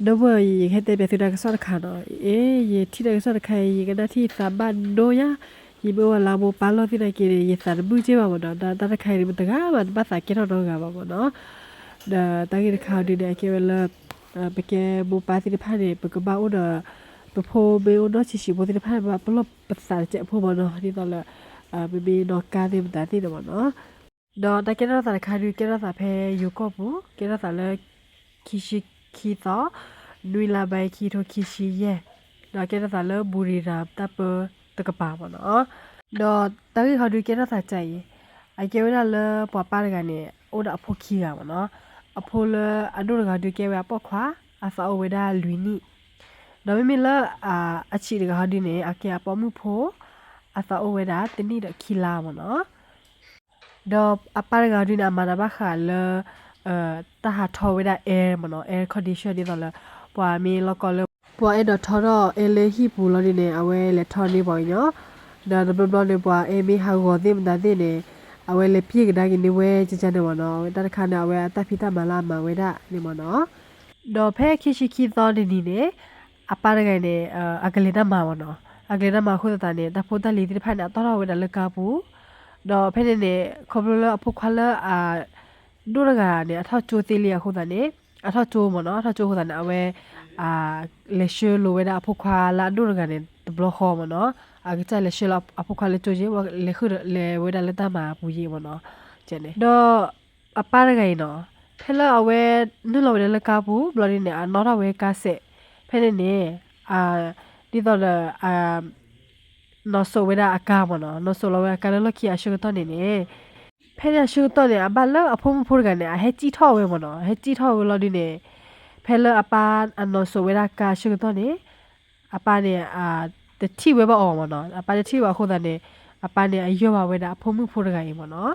ဒီပုၢ်ဝဲၢ် ယကဟဲတဲပၠးသုတၢ်ကစီၣ်တခါနီၤ. အ့ ယထံၣ်တၢ်ကစီၣ်တခါအံၤ ယကနၣ်ထံၣ်ယသးဘၣ်ဒိညါ, ယမ့ၢ်အိၣ်ဝဲလၢမိၢ်ပၢ်လီၢ်သ့ၣ်နာ်က့န့ၣ် ယသးတမုာ်က့ဘၣ်မ့ၢ်နီၤ. တၢ်တၢ်တခါအံၤန့ၣ် မတဂၤဘၣ် တဘၣ်သးကဲထီၣ်နီတဂၤဘၣ်မ့ၢ်နီၤ. ဒီးတၢ်ဂ့ၢ်တခါအံၤဒုန့ၣ် အကဲဝဲလၢ ပကဲမိၢ်ပၢ်သ့ၣ်တဖၣ်န့ၣ် ပကဘၣ်အိၣ်ဒီး ပဖိမ့ၢ်အိၣ်နီၢ်ဆံးဆံးဖိသ့ၣ်တဖၣ်န့ၣ် ပဘၣ်ပလီၢ်ပသးတစဲးဖိမ့ၢ်နီၤ, ဒ်သိးလၢ ပမ့ၢ်နီၢ်ကါသ့ၣ်မတၤသ့ၣ်န့ၣ်မ့ၢ်နီၤ. ဒီးတၢ်ကဲထီၣ်သးတခါဒု ကဲထီၣ်သးဖဲယိၤကီၢ်ပူၤ, ကဲထီၣ်သးလၢ ခံဆံခံသီ, နွံလါဘၢၣ် ခံကထိခံဆံယဲၢ်, ဒီးကဲထီၣ်သးလၢ ဘူရံရၤ တၢ်ပၢတကပၤမ့ၢ်နီၤ. ဒီးတၢ်ဂ့ၢ်ဟီဒုကဲထီၣ်သးကဲအံၤ, အကဲဝဲဒၣ်လၢပှၤပၢ်တဂၤန့ၣ် အိၣ်ဒီးအဖိခံဂၤမ့ၢ်နီၤ. အဖိလၢအဒိၣ်တဂၤဒုကဲဝဲအပိာ်ခွါ, အသးအိၣ်ဝဲဒၣ်လွံၢ်နံၣ်, ဒီးမ့မ့ၢ်လၢ အဆံးတဂၤဟီဒုန့ၣ် အကဲအပိာ်မုၣ်ဖိ, အသးအိၣ်ဝဲဒၣ်တနံၣ်ဒီးခံလါမ့ၢ်နီၤ. ဒီးအပၢ်တဂၤဒုန့ၣ် အမၤတၢ်ဘၣ်ဃးလၢ တၢ်ဟးထီၣ်ဝဲဒၣ် air မ့ၢ်နီၤ, air condition ဒ်သိးလၢ ပှၤမ့ၢ်လီၢ်ကီလၢ ပှၤအဲၣ်ဒိးထီထီၣ် air လၢဟံၣ်ပူၤလီၤဒုန့ၣ် အဝဲလဲၤထီၣ်န့ၢ်ပှၤကညီ, ဒီးတဘျီဘျီန့ၣ် ပှၤအဲၣ်မ့ၢ်ဟးဂီၤသ့ၣ်မတၤသ့ၣ်န့ၣ် အဝဲလဲၤပျ့ၢ်ကဒါက့ၤန့ၢ်ဝဲကကန့ၣ်မ့ၢ်နီၤ, အဝဲတၢ်တခါန့ၣ် အဝဲအတၢ်ဖံးတၢ်မၤလၢအမၤဝဲဒၣ်န့ၣ်မ့ၢ်နီၤ. ဒီးဖဲခံဆံခံသီတနံၤန့ၣ် အပၢ်တဂၤန့ၣ် အကလဲၤတၢ်မၤမ့ၢ်နီၤ, အကလဲၤတၢ်မၤအဃိသတးန့ၣ် တၢ်ဖိတၢ်လံၤသ့ၣ်တဖၣ်န့ၣ် အတီၣ်ထီၣ်ဝဲဒၣ်လၢကါပူၤ, ဒီးဖဲန့ၣ်န့ၣ် ခီဖျိလၢအဖိခွါလၢအ ဒိၣ်တဂၤန့ၣ် အထီၣ်ကၠိသ့လံအဃိသတးန့ၣ်, အထီၣ်ကၠိမ့ၢ်နီၤ, အထီၣ်ကၠိအဃိသတးန့ၣ် အဝဲ လဲၤဆှၢလိာ်ဝဲဒၣ်အဖိခွါလၢအဒိၣ်တဂၤန့ၣ် တဘျီဃီမ့ၢ်နီၤ, အကစၢ်လဲၤဆှၢလီၤအဖိခွါလၢကၠိက့ၤ, လဲၤဃုာ်ဒီးလဲၤဝဲဒၣ်လၢတၢ်မၤအပူၤယ့ၤမ့ၢ်နီၤ, ဒီး အပၢ်တဂၤအံၤနီၤ, ဖဲလၢအဝဲ နုာ်လီၤဝဲဒၣ်လၢကါပူၤ ဘျီဒ်န့ၣ် အနီၣ်ထီၣ်ဝဲကါစဲး, ဖဲန့ၣ်န့ၣ် ဒ်သိးဒီး နီၣ်စိးဝဲဒၣ်အကါမ့ၢ်နီၤ, နီၣ်စိးလီၤဝဲအကါလၢလီၢ်ခံအဆၢကတီၢ်န့ၣ်န့ၣ်, ဖဲန့ၣ်အဆၢကတီၢ်န့ၣ် အဘၣ်လၢအဖိမုၣ်ဖိတဂၤန့ၣ် အဟဲစံၣ်ထီၣ်ဝဲမ့ၢ်နီၤ, ဟဲစံၣ်ထီၣ်ဝဲလီၤဒုန့ၣ်, ဖဲလၢအပၢ်အနီၣ်စိးဝဲဒၣ်ကါအဆၢကတီၢ်န့ၣ်, အပၢ်န့ၣ် တထံၣ်ဝဲဘၣ်အီၤမ့ၢ်နီၤ, အပၢ်တထံၣ်ဘၣ်အဃိသတးန့ၣ်, အပၢ်န့ၣ် အယီၢ်ဘၣ်ဝဲဒၣ်အဖိမုၣ်ဖိတဂၤအံၤမ့ၢ်နီၤ.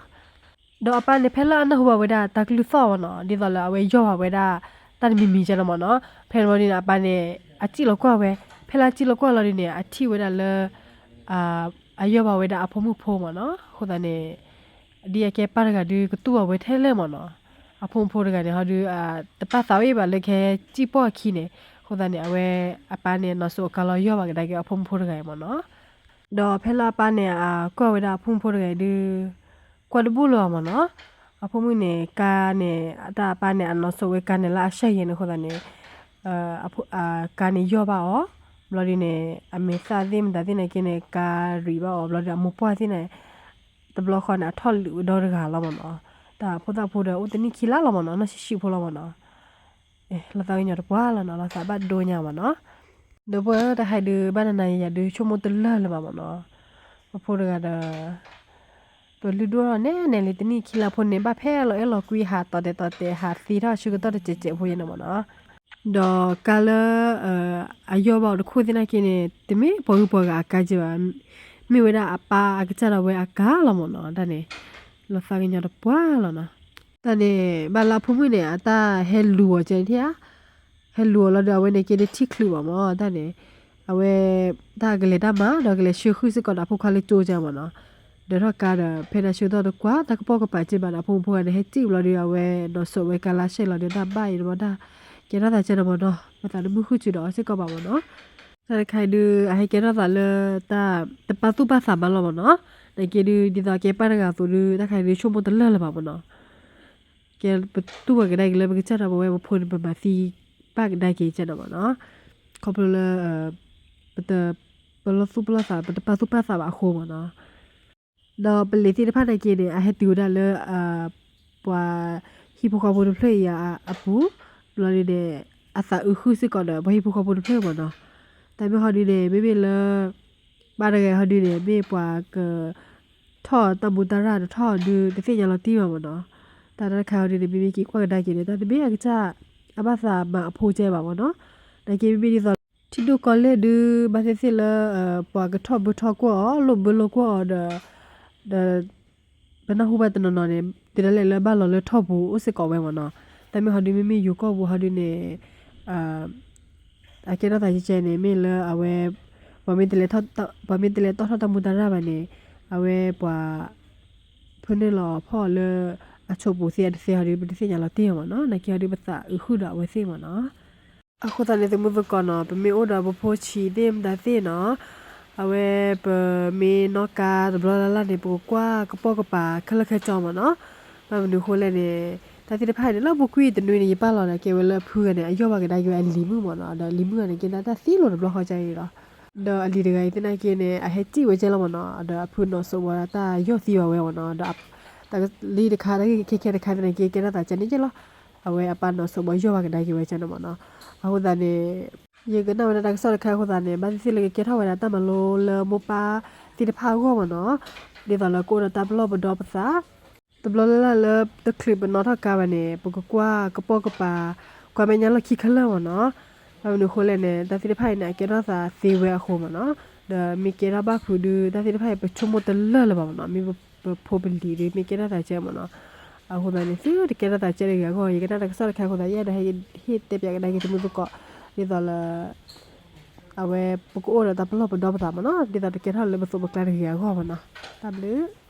ဒီးအပၢ်န့ၣ် ဖဲလၢအနၢ်ဟူဘၣ်ဝဲဒၣ်တၢ်ကလုၢ်သီၣ်မ့ၢ်နီၤ, ဒ်သိးလၢအဝဲယီၢ်ဘၣ်ဝဲဒၣ် တၢ်တမံၤမံၤကဲန့ၣ်မ့ၢ်နီၤ, ဖဲန့ၣ်ဘျီဒ်န့ၣ် အပၢ်န့ၣ် အစံၣ်လီၤကွၢ်ဝဲ, ဖဲလၢအစံၣ်လီၤကွၢ်လီၤဒ်န့ၣ် အထံၣ်ဝဲဒၣ်လၢ အယီၢ်ဘၣ်ဝဲဒၣ်အဖိမုၣ်ဖိမ့ၢ်နီၤ, အဃိသတးန့ၣ် ဒ်အကဲပၢ်တဂၤဒုးကတူၢ်ဘၣ်ဝဲထဲလဲၣ်မ့ၢ်နီၤ, အဖိမုၣ်ဖိတဂၤန့ၣ် ဟီဒုး တပာ်သးဝဲဘၣ်လၢကဟဲစံၣ်ပိာ်အခံန့ၣ်, အဃိသတးန့ၣ် အဝဲအပၢ်န့ၣ် နီၣ်စိးအကါလီၤယီၢ်ဘၣ်ကဒါက့ၤအဖိမုၣ်ဖိတဂၤအံၤမ့ၢ်နီၤ. ဒီးဖဲလၢအပၢ်န့ၣ် အကွၢ်ဝဲဒၣ်အဖိမုၣ်ဖိတဂၤအံၤဒုး ကွၢ်တဘူၣ်လၢၤဘၣ်မ့ၢ်နီၤ, အဖိမုၣ်န့ၣ် ကါန့ၣ် တၢ်အပၢ်န့ၣ် အနီၣ်စိးဝဲကါန့ၣ်လၢအဆၢယဲၢ်န့ၣ်အဃိသတးန့ၣ် ကါန့ၣ်ယီၢ်ဘၣ်အီၤ, ဘျီဒ်န့ၣ် အမဲာ်သၣ်သ့ၣ်မတၤသ့ၣ်နာ်က့န့ၣ် ကါရံးဘၣ်အီၤ, ဘျီဒ်အမိၢ်ပှၢ်သ့ၣ်န့ၣ် တဘျီဃီန့ၣ် အထီၣ်လုာ်ဝဲဒီတဂၤလီၤမ့ၢ်နီၤ, တၢ်ဖိသၣ်ဖိဒီးအိၣ်တနံၣ်ခံလါလီၤမ့ၢ်နီၤ, နီၢ်ဆံးဆံးဖိလီၤမ့ၢ်နီၤ. လီၤသးကညီၤတပှၢ်လီၤနီၤ, လီၤသးဘၣ်ဒိညါမ့ၢ်နီၤ. ဒီပုၢ်ဝဲၢ် တၢ်ခါဒုး ဘၣ်နၤနၤယၤယၤဒုး ဆိကမိၣ်တလၢၢ်လၢၤဘၣ်မ့ၢ်နီၤ, ပဖိတဂၤဒီး ပလုၢ်ဒိၣ်ထီၣ်နဲၣ်နဲၣ်လံ တနံၣ်ခံလါဖိန့ၣ် ဘၣ်ဖဲလီၤအဲၣ်လီၤကွံ ဟးတီၤတဲာ်တီၤတဲာ် ဟးသံထီၣ်ဆၢကတီၢ်တစဲးစဲးဖိယဲန့ၣ်မ့ၢ်နီၤ. ဒီးကါလၢ အယီၢ်ဘၣ်အီၤတခိၣ်သ့ၣ်နာ်က့န့ၣ် တမ့ၢ်ပှၤဂုၤပှၤဂၤအကါက့ဘၣ်, မ့ၢ်ဝဲဒၣ်အပၢ်အကစၢ်ဒၣ်ဝဲအကါလီၤမ့ၢ်နီၤ, တၢ်န့ၣ် လီၤသးကညီၤတပှၢ်လီၤနီၤ. တၢ်န့ၣ် ဘၣ်လၢအဖိမုၣ်န့ၣ် အတၢ်ဟဲလူၤအီၤကဲထံၣ်ဧါ, ဟဲလူၤအီၤလီၤဒီး အဝဲန့ၣ်က့ဒၣ်ထံၣ်ချုးဘၣ်မ့ၢ် တၢ်န့ၣ်, အဝဲ တၢ်ကလဲၤတၢ်မၤ ဒီးကလဲၤဆှၢဃုာ်စ့ၢ်ကီးဒီးအဖိခွါလၢကၠိကဲမ့ၢ်နီၤ, ဒၢးထီၣ်ကါဒီး ဖဲန့ၣ်ဆၢကတီၢ်တကွၢ် တၢ်ကပိာ်ကပၤကဲဘၣ်ဒီး အဖိမုၣ်ဖိဂၤန့ၣ် ဟဲစံၣ်ဘျီဒီး အဝဲနီၣ်စိးဝဲကါလၢအဆဲးလီၤဒီး တၢ်ဘၣ်အံၤတဘျီတၢ် ကဲထီၣ်သးကဲန့ၣ်မ့ၢ်နီၤ, ပသးတမုာ်ဃုာ်စူၤဒီးအီၤစ့ၢ်ကီးဘၣ်မ့ၢ်နီၤ. တၢ်တခါအံၤဒုး အဟဲကဲထီၣ်သးလၢ တၢ်တပာ်သူၣ်ပာ်သးမးလီၤမ့ၢ်နီၤ, နာ်က့ဒုး ဒ်သိးကဲပၢ်တဂၤအသိးဒုး တၢ်တခါအံၤဒုး ဆိကမိၣ်တလၢၢ်လၢၤဘၣ်မ့ၢ်နီၤ. ကဲပတူၢ်ဘၣ်ကဒါက့ၤလၢပကစၢ်ဒီးပဝဲပဖိန့ၣ် ပမၤသံဘၣ်ကဒါက့ၤကဲန့ၣ်မ့ၢ်နီၤ, ခီဖျိလၢ ပတ ပလီၢ်သူၣ်ပလီၢ်သး ပတပာ်သူၣ်ပာ်သးဘၣ်အဃိမ့ၢ်နီၤ. ဒီးပလံၤသ့ၣ်တဖၣ်နာ်က့န့ၣ် အဟဲတုၤဝဲဒၣ်လၢ ပှၤဟံၣ်ဖိဃီဖိတဖျၢၣ်အံၤအပူၤ, ဘျီဒုးန့ၣ် အသးအုးဃုာ်စ့ၢ်ကီးဒီး ပှၤဟံၣ်ဖိဃီဖိတဖျၢၣ်မ့ၢ်နီၤ. တၢ်မ့ၢ်ဟီဒုးန့ၣ် မ့မ့ၢ်လၢ ပၢ်တဂၤဟီဒုးန့ၣ် မ့ၢ်ပှၤက ထီၣ်တၢ်မူတၢ်ရၢ်တထီၣ်ဒုး တသ့ၣ်ညါလီၤတံၢ်ဘၣ်မ့ၢ်နီၤ. တၢ်တၢ်တခါဟီဒုးန့ၣ် မ့မ့ၢ်က့ၤကွၢ်ကဒါက့ၤန့ၣ် တၢ်တမ့ၢ်အကစၢ် အဘၣ်သးမၤအဖိကဲဘၣ်မ့ၢ်နီၤ. နာ်က့မ့မ့ၢ်ဒ်သိး ထံဒိၣ်ကီၢ်လဲၢ်ဒုး ဘၣ်သ့ၣ်သ့ၣ်လၢ ပှၤကထီၣ်ဘၢထီၣ်ကွီၢ်အီၤ လိၣ်ဘၢလိာ်ကွီၢ်အီၤဒီး ဒီး ပနၢ်ဟူဘၣ်တနီၤနီၤန့ၣ် တုၤဒၣ်လဲာ်လၢဘၣ်လီၤလၢထီၣ်ပူၤအိၣ်စ့ၢ်ကီးဝဲမ့ၢ်နီၤ. တၢ်မ့ၢ်ဟီဒုး မ့မ့ၢ်ယိၤကီၢ်ပူၤဟီဒုးန့ၣ် အကဲထီၣ်သးကဲကဲန့ၣ် မ့ၢ်လၢအဝဲ ပှၤမ့ၢ် ပှၤမ့ၢ်တလဲၤတီၣ်ထီၣ်တၢ်မူတၢ်ရၢ်ဘၣ်န့ၣ် အဝဲပှၤ ဖၢနုာ်လီၤဖီၣ်လၢအဆိးပူၤသ့အတသ့ဟီဒုး ပတသ့ၣ်ညါလီၤတံၢ်အီၤမ့ၢ်နီၤ. နာ်က့ဟီဒုး ပသးအုးဃုာ်ဒီးအဝဲသ့ၣ်မ့ၢ်နီၤ. အဃိသတးန့ၣ် သုးမုၢ်သကိးနီၤ ပမ့ၢ်အိၣ်ဒီးပဖိဆံးသ့ၣ်မတၤသ့ၣ်နီၤ, အဝဲပမ့ၢ်နီၣ်ကါတဘျီလၢ်လၢ်န့ၣ် ပကကွၢ်ကပိာ်ကပၤခဲလၢာ်ခဲဆ့မ့ၢ်နီၤ. ဘၣ်မနုၤအဃိလဲၣ်န့ၣ် တၢ်သ့ၣ်တဖၣ်အံၤန့ၣ် လၢပူၤကွံာ်တနွံန့ၣ် ယပာ်လီၤဒီးကဲဝဲလၢအဖုဂၤန့ၣ် အယီၢ်ဘၣ်ကဒါက့ၤဝဲအလံၤမုၣ်မ့ၢ်နီၤ, ဒီးအလံၤမုၣ်ဂၤန့ၣ် ကဲဒၣ်တၢ်သံလိာ်တဘျီဃီကအံၤလီၤ. ဒီးအလံၤတဂၤအံၤသ့ၣ်နာ်က့န့ၣ် အဟဲစံၣ်ဝဲကဲလီၤမ့ၢ်နီၤ, ဒီးအဖုနီၢ်စိးဘီတၢ်ယီၢ်သံဘၣ်ဝဲမ့ၢ်နီၤ, ဒီး တၢ်လံတခါ တၢ်ဂ့ၢ်ခဲခဲတခါသ့ၣ်နာ်က့ ကဲထီၣ်သးကဲန့ၣ်ကဲလီၤ. အဝဲအပၢ်နီၢ်စိးဘီယီၢ်ဘၣ်ကဒါက့ၤဝဲကဲန့ၣ်မ့ၢ်နီၤ. အဃိသတးန့ၣ် ယကနၣ်ဝဲဒၣ်တၢ်ကစီၣ်တခါအဃိသတးန့ၣ် ဘၣ်သ့ၣ်သ့ၣ်လၢကကဲထီၣ်ဝဲဒၣ်တၢ်မၤလိလၢမိၢ်ပၢ်သ့ၣ်တဖၣ်အဂီၢ်မ့ၢ်နီၤ, ဒ်သိးလၢကအိၣ်ဒီးတၢ်ပလီၢ်ပဒီပသး တဘျီလၢ်လၢ်လၢတချုးပနီၣ်ထီၣ်ကါဘၣ်န့ၣ် ပကကွၢ်ကပိာ်ကပၤ ကွၢ်မဲာ်ညါလီၢ်ခံခဲလၢာ်မ့ၢ်နီၤ. ဘၣ်မနုၤအဃိလဲၣ်န့ၣ် တၢ်သ့ၣ်တဖၣ်အံၤန့ၣ် အကဲထီၣ်သးသ့ဝဲအဃိမ့ၢ်နီၤ, ဒီးမ့ၢ်ကဲထီၣ်ဘၣ်ဖုးဒီး တၢ်သ့ၣ်တဖၣ်အံၤ ပဆိကမိၣ်တလၢာ်လၢၤဘၣ်မ့ၢ်နီၤ, မ့ၢ်ပဖိပလံၤဒီး မ့ၢ်ကဲထီၣ်သးကဲမ့ၢ်နီၤ. အဃိသတးန့ၣ် သုတကဲထီၣ်သးကဲတဂ့ၤအဂီၢ် ယကနၣ်တၢ်ကစီၣ်တခါအဃိသတး ယအဲၣ်ဒိးဟ့ၣ်တဲပၠးကဒါက့ၤ သုးမုၢ်သကိး ဒ်သိးလၢ အဝဲပကအိၣ်ဒီးတၢ်ပလီၢ်ပဒီပသးမ့ၢ်နီၤ, ဒ်သိးတကဲထီၣ်လၢပသိးပကျါတဂ့ၤအဂီၢ်မ့ၢ်နီၤ. တၢ်ဘျုး